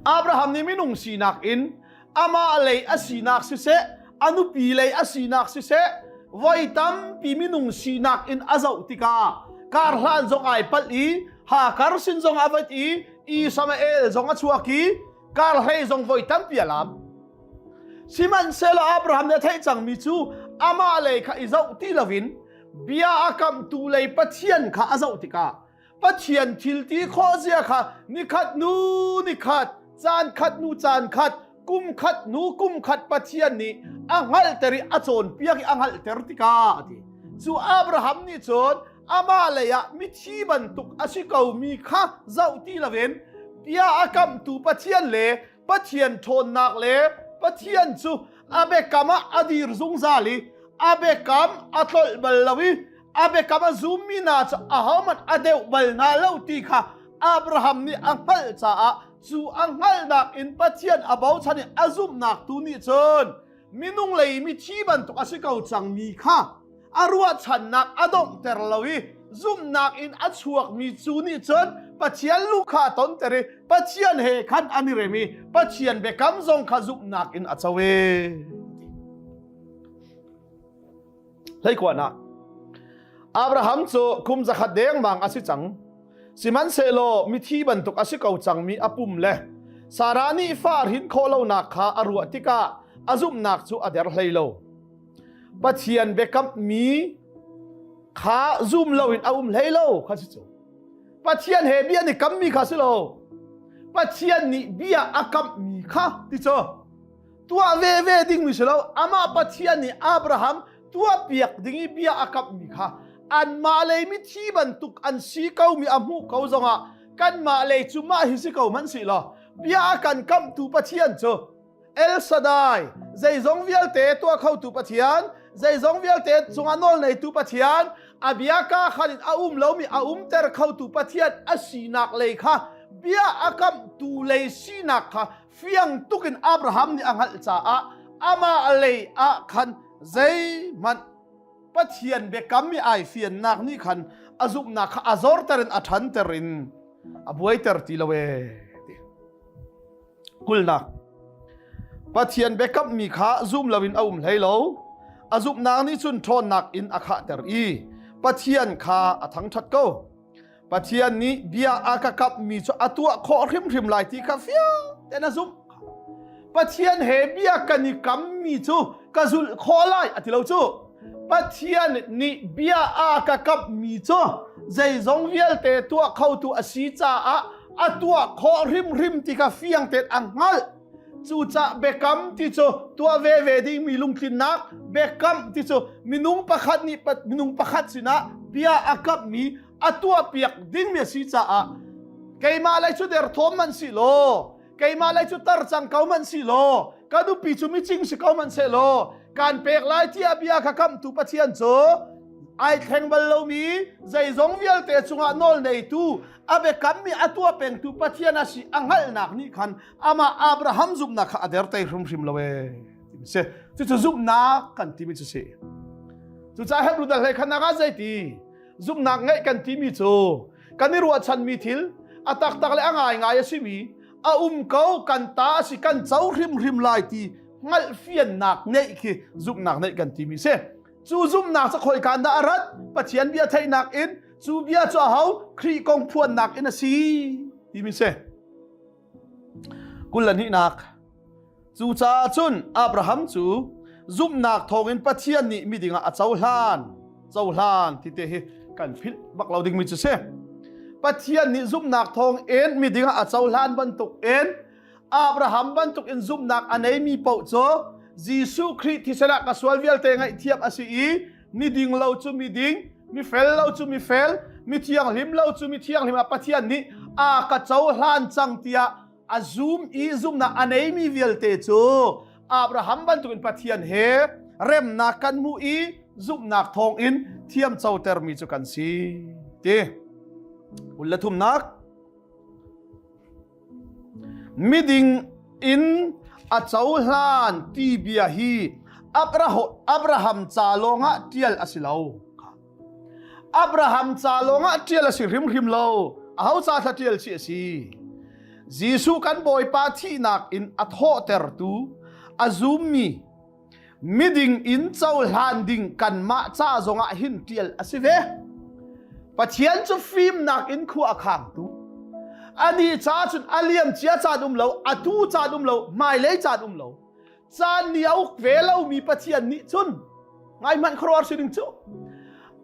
Abraham nih minung sinak in amah lei a sinak siseh, a nupi lei a sinak siseh, voi tampi minung sinak in a zoh tikah kar hlan zong ai palh i Hakar sin zong a vat i Ismael zong a chuak i kar hlei zong voi tampi a lam. Sihmanhsehlaw Abraham nih a theih cangmi cu amah lei kha i zoh ti loin bia a kamhtu lei Pathian kha a zoh tikah Pathian thil ti khawh zia kha nikhat nu nikhat caan khat nu caan khat kum khat nu kum khat Pathian nih a hngalhter i a cawnpiak i a hngalhter tikah a ti. Cu Abraham nih cun amah lei ah mithi bantuk a si komi kha zoh ti loin bia a kamhtu Pathian le Pathian ṭhawnnak le Pathian cu a biakam ah a dir zungzal i a biakam a tlolh bal lo i a biakam a zummi hna cu ahohmanh a deuh bal hna lo ti kha Abraham nih a hngalh caah cu a hngalhnak in Pathian a bochan i a zumhnak tu nih cun minung lei mithi bantuk a si ko cangmi kha a ruahchannak a donghter lo i zumhnak in a chuakmi cu nih cun Pathian lu kha a tonter i Pathian he khan an i rem i Pathian biakam zong kha zumhnak in a co e. Hleikuahnak Abraham cu kum zakhat dengmang a si cang. Sihmanhsehlaw mithi bantuk a si ko cangmi a pum le Sarah nih fa hrin khawh lonak kha a ruah tikah a zumhnak cu a der hlei lo. Pathian biakammi kha zum loin a um hlei lo kha si cu. Pathian he bia ni kammi kha si lo. Pathian nih bia a kammi kha ti cu. Tuah veve dingmi si lo amah Pathian nih Abraham tuahpiak ding i bia a kamhmi kha anmah lei mithi bantuk an si komi a hmuh ko zongah kanmah lei cu mah hi si ko hmanh si law bia a kan kamhtu Pathian cu El Shaddai zeizong vialte tuah khotu Pathian zeizong vialte cungah nawl neitu Pathian a bia ka khan in a um lomi a umter khotu Pathian a sinak lei kha bia a kamhtu lei sinak kha fiang tuk in Abraham nih a hngalh caah amah lei ah khan zeihmanh Pathian biakam i ai fiannak nih khan a zumhnak kha a zorter in a ṭhanter in a buaiter ti lo ee. Kulnak Pathian biakammi kha zum loin a um hlei lo. A zumhnak nih cun ṭhawnnak in a khahter i Pathian kha a thangṭhat ko. Pathian nih bia a ka kamhmi cu a tuah khawh hrimhrim lai ti kha fiang tein a zumh. Pathian he bia kan i kammi cu ka zulh khawh lai a ti lo cu. Pathian nih bia a ka kamhmi cu zeizong vialte tuah khotu a si caah a tuah khawh hrimhrim ti kha fiang tein a hngalh. Cucah biakam ti cu tuah veve dingmi lungtlinnak biakam ti cu minung pakhat nih minung pakhat sinah bia a kamhmi a tuahpiak dingmi a si caah keimah lei cu derthawm man si law keimah lei cu tar cang ko man si law ka nupi cu micing si ko man seh law Kan pek lai tiah bia kha kamhtu Pathian cu ai thleng bal lomi zeizong vialte cungah nawl neitu a biakammi a tuah pengtu Pathian a si a hngalhnak nih khan amah Abraham zumhnak kha a derter hrimhrim lo ee timi si. Cucu zumhnak kan timi cu si. Cucaah Hebrew dal hlei khan ah zeiti zumhnak ngeih kan timi cu kan i ruahchanmi thil a taktak le a ngaingai a simi a um ko kan ta a si kan co hrimhrim lai ti hngalhfiannak ngeih khi zumhnak ngeih kan timi si. Cu zumhnak cu khoika dah a rat? Pathian bia theihnak in cu bia cu aho Khrih kong phuannak in a si timi si. 22nak Cucaah cun Abraham cu zumhnak thawngin Pathian nih miding ah a cohlan cohlan ti te hi kan philh bak lo dingmi cu si. Pathian nih zumhnak thawngin miding ah a cohlan bantuk in Abraham bantuk in zumhnak a neimi paoh cu Jesuh Khrih thisen ah ka sual vialte ngaihthiam a si i miding lo cu miding, mifel lo cu mifel, mi thianghlim lo cu mi thianghlim ah Pathian nih a ka cohlan cang tiah a zum i zumhnak a neimi vialte cu Abraham bantukin Pathian he remnak kan hmuh i zumhnak thawngin thiam cotermi cu kan si ti. 23nak Miding in a cohlan ti bia hi Abraham ca lawngah ṭial a si lo. Abraham ca lawngah ṭial a si hrimhrim lo. Aho ca thla ṭial si a si. Jesuh kan Bawipa thihnak in a thawhtertu a zummi miding in cohlan ding kanmah ca zongah hin ṭial a si ve. Pathian cu fimnak in khua a khangtu. Anih ca cun a liam cia caan um lo, atu caan um lo, hmailei caan um lo. Caan nih a uk ve lomi Pathian nih cun ngai hmanh khuaruahhar si ding cu.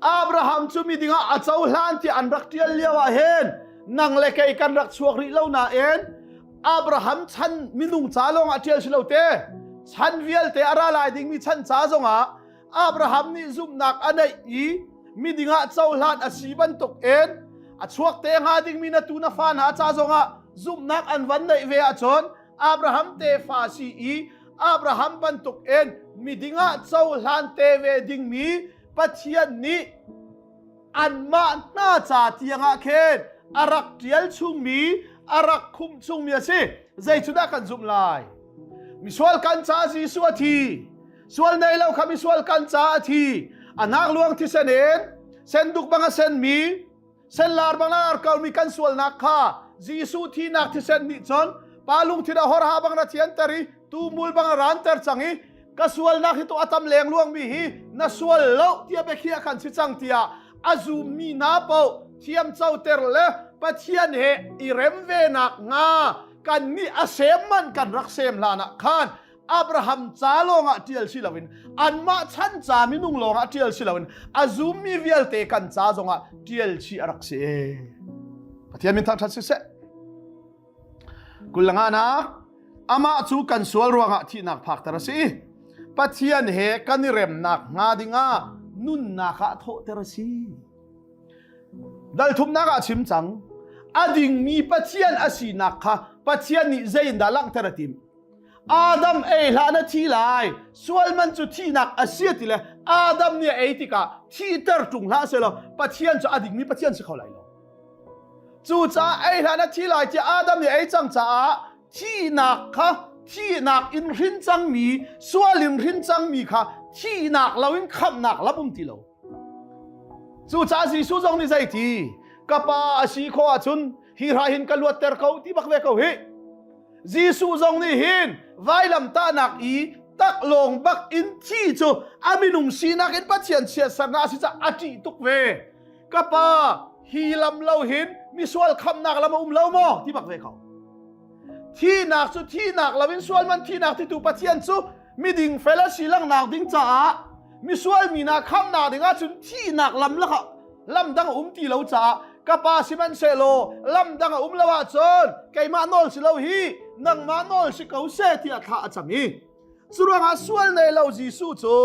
Abraham cu miding ah a cohlan tiah an rak ṭial lio ah hin nang le kei kan rak chuak rih lo nain Abraham chan minung ca lawng ah ṭial si lo te chan vialte a ra lai dingmi chan ca zongah Abraham nih zumhnak a neih i miding ah cohlan a si bantuk in a chuak te hnga dingmi na tu na fa hna ca zongah zumhnak an van neih ve ahcun Abraham tefa si i Abraham bantuk in miding ah cohlan te ve dingmi Pathian nih anmah hna ca tiangah khin a rak ṭial chungmi a rak khumh chungmi a si. Zei cu dah kan zumh lai? Misual kan ca Jesuh a thi. Sual nei lo kha misual kan ca a thi. A hnak luang thisen in senduk bang a senmi senlar bang a komi kan sualnak kha Jesuh thihnak thisen nih cun pa lungthin a horha bang na thianter i tumul bang a ranter cang i ka sualnak hi tu a tam leng luangmi hi na sual lo tiah biakhiah kan si cang tiah a zummi hna paoh thiam coter le Pathian he i rem ve nak hnga kan nih a sem man kan rak sem hlan ah khan Abraham ca lawngah ṭial si loin anmah chan ca minung lawngah ṭial si loin a zummi vialte kan ca zongah ṭial chih a rak si. Pathian min thangṭhat siseh. Kulanga amah cu kan sual ruangah thihnak phakter a si. Pathian he kan i remnak hnga dingah nunnak ah thawhter a si. Dal thumnak ah chim cang. A dingmi Pathian a sinak kha Pathian nih zeiindah langhter a timh? Adam ei hlah na thi lai sual man cu thihnak a si ti le Adam nih a ei tikah thihter ṭung hlah selaw Pathian cu a dingmi Pathian si kho lai lo cucaah ei hlah na thi lai tiah Adam nih a ei cang caah thihnak kha thihnak in hrin cangmi sual in hrin cangmi kha thihnak loin khamhnak lam um ti lo cucaah Jesuh zong nih zeiti ka pa a si khawh ahcun hi hra hin ka luatter ko ti bak ve ko hi Jesuh zong nih hin vailamtahnak i taklawng bak in thi cu a minung sinak in Pathian chiatsernak a si caah a ṭih tuk ve. Ka pa, hi lam lo hin misual khamnak lam a um lo maw? ti bak ve ko. Thihnak cu thihnak lo in sual man thihnak titu Pathian cu miding fel a si langnak ding caah misual mi hna khamnak ding ahcun thihnak lam lakah lam dang a um ti lo caah ka pa sihmanhsehlaw lam dang a um lo ahcun keimah nawl si lo hi nangmah nawl si ko seh tiah thla a cam i cu ruangah sual nei lo Jesuh cu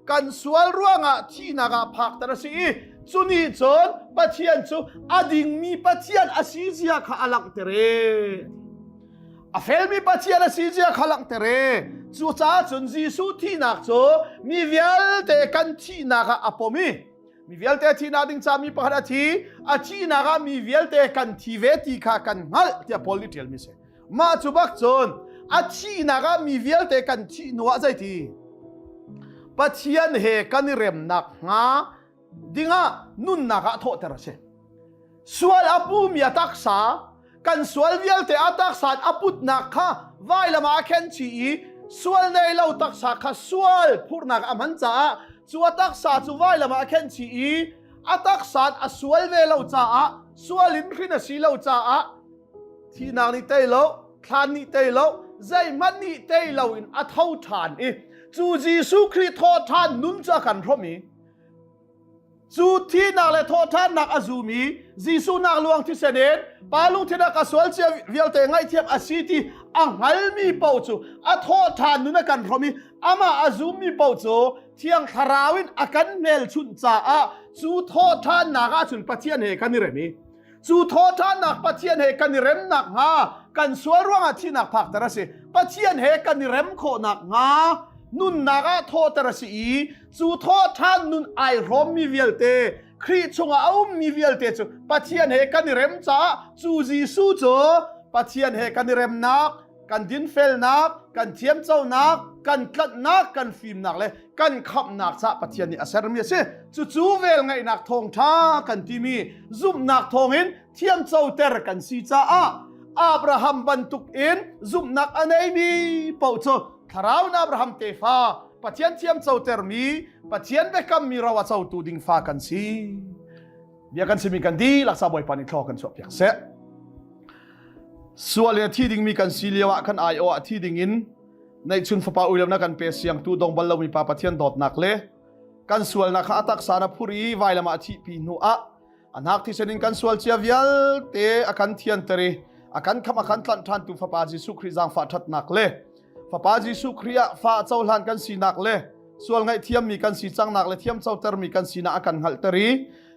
kan sual ruangah thihnak ah phakter a si i cu nih cun Pathian cu a dingmi Pathian a si zia kha a langhter e a felmi Pathian a si zia kha langhter e. Cucaah cun Jesuh thihnak cu mi vialte kan thihnak ah a pom i mi vialte thihnak ding ca mi pakhat a thi, a thihnak ah mi vialte kan thi ve ti kha kan hngalh tiah Paul nih ṭialmi a si. Mah cu bak cun a thihnak ah mi vialte kan thih hnu ah zeiti? Pathian he kan i remnak hnga dingah nunnak ah thawhter a si. Sual a pumi a taksa, kan sual vialte a taksa a putnak kha vailam ah a khen chih i sual nei lo taksa kha sual phurnak a hman caah cu a taksa cu vailam ah a khen chih i a taksa a sual ve lo caah sual in hrin a si lo caah thihnak nih tei lo thlan nih tei lo zeihmanh nih tei lo in a tho ṭhan i cu Jesuh Khrih thawh ṭhan nun cu a kan hrawmh i Cu thihnak le thawhṭhannak a zum i Jesuh nak luang thisen in Pa lungthin ah ka sual cia vialte ngaihthiam a si ti a hngalmi paoh cu a thawhṭhan nun a kan hrawm i amah a zummi paoh cu Thiang Thlarau in a kan hmelchunh caah cu thawhṭhannak ahcun Pathian he kan i rem i Cu thawhṭhannak Pathian he kan i rem nakhnga kan sual ruangah thihnak phakter a si. Pathian he kan i rem khawh nakhnga nunnak ah thawhter a si i cu thawhṭhan nun ai hrawmmi vialte Khrih chungah a ummi vialte cu Pathian he kan i rem caah cu Jesuh cu Pathian he kan i remnak kan dinfelnak, kan thiamconak, kan tlanhnak, kan fimnak le kan khamhnak caah Pathian nih a sermi a si. Cucu velngeihnak thawngṭha kan timi zumhnak thawngin thiamcoter kan si caah Abraham bantuk in zumhnak a neimi paoh cu thlarau in Abraham tefa Pathian thiamcotermi Pathian biakammi ro a cotu ding fa kan si. Bia kan simi kan dihlak sa Bawipa nih thlaw kan chuah piak seh. Sual in a thi dingmi kan si lio ah kan aiawh ah thi dingin neihchun fapa uilo na kan pe siangtu dong bal lomi pa Pathian dawtnak le kan sualnak kha a taksa na phur i vailam ah thihpi hnu ah a hnak thisen in kan sual cia vialte a kan thianter i a kan kham a kan tlanh ṭhan tu fapa Jesuh Khrih zaangfah ṭhatnak le Fapa Jesuh Khrih ah fa cohlan kan sinak le sual ngaihthiammi kan si cangnak le thiamcotermi kan sinak a kan hngalhter i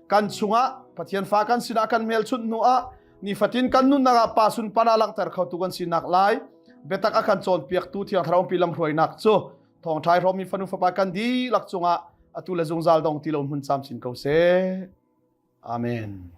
kan chungah Pathian fa kan sinah kan hmelchunh hnu ah nifatin kan nunnak ah pa sunpana langhter khotu kan sinak lai biatak a kan cawnpiaktu Thiang Thlarau pi lamhruainak cu thawngṭha hrawmmi fanu fapa kan dihlak cungah atu le zungzal dong ti lo hmun camcin ko seh. Amen.